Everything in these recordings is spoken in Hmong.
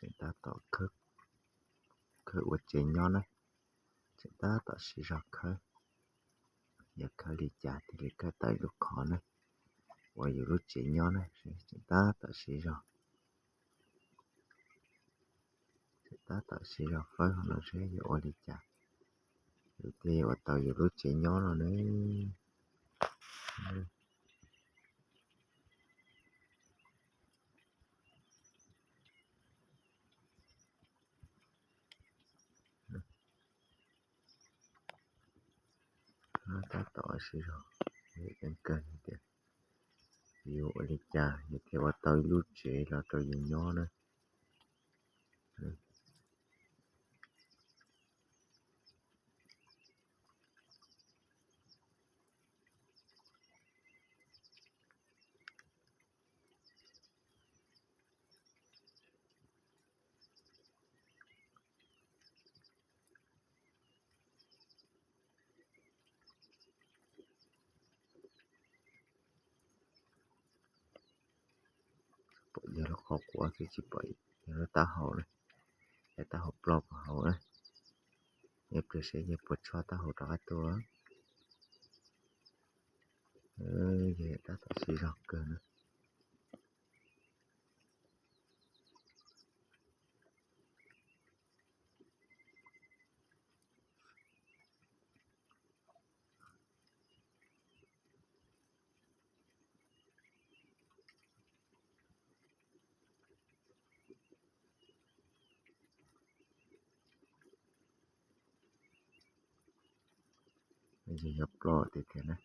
Tseem tab tom khawb ua tsev nyob na, tseem tab tom siv zog khawb. Yog khawb li cas thiaj li khawb tau lub qhov na, ua yus lub tsev nyob na, tseem tab tom siv zog. Tseem tab tom siv zog fawb hauv no seb yuav ua li cas, yus thiaj ua tau yus lub tsev nyob no na. Tab tom siv zog, kawg tias yuav ua li cas yus thiaj ua tau ib lub tsev los rau yus nyob na. Pom yog lub qhov quav xwb tsis pom yog lub taub hau na, yog taub hau ploj puas hauv na. Ib pliag seb yog puas tshoj taub hau rov qab tuaj. Yog tab tom siv zog kawg na. Yog ploj tiag tiag na.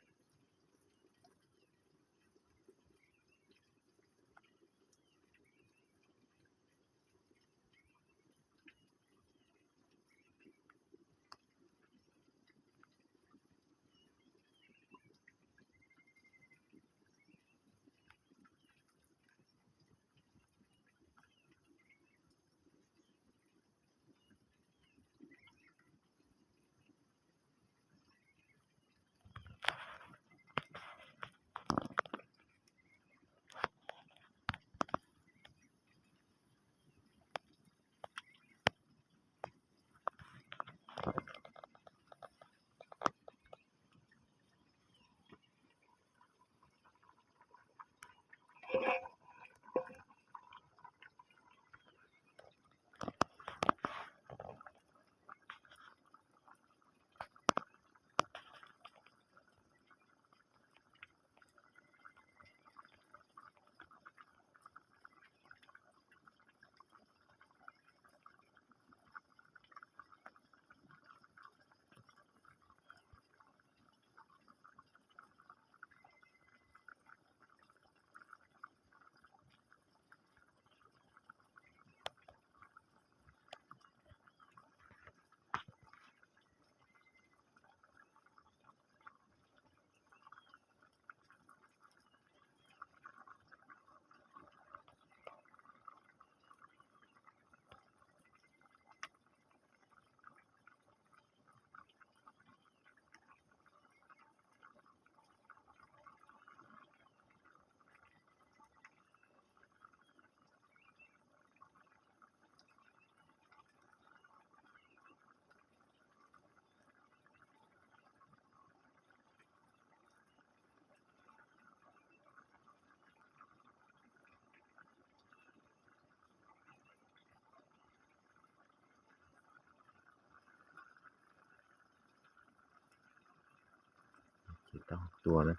Ces tau tua na,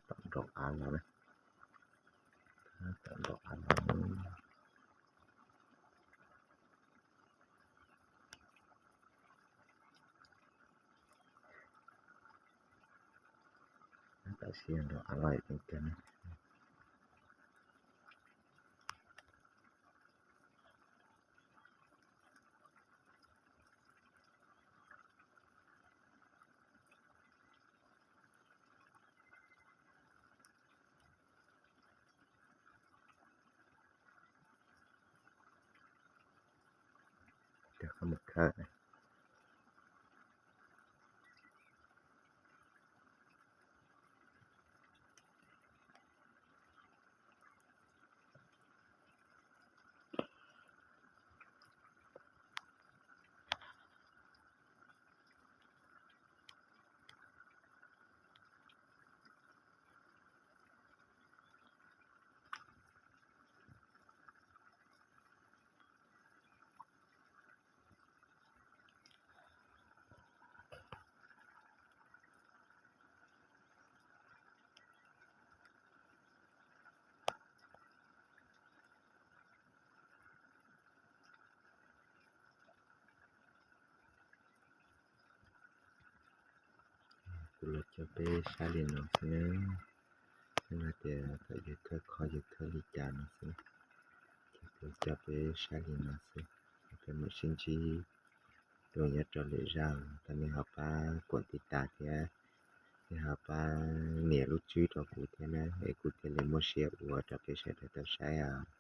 tab tom nrau av los na, tab tom nrau av los. Tab tom siv nrau av los tiag tiag na. Rov qab mus khawb, Coj peb saib li no xwb na. Hnub no tias kom yus khawb qhov yus khawb li cas no xwb. Ces kuv coj peb saib li no xwb. Peb mam sib ntsib dua nyob rau lwm zaus. Thov nej ho pab kuam tiv tas thiab nej ho pab nias lub tswb rau kuv thiab na, es kuv thiaj li muaj siab ua rau peb sawv daws tau saib os.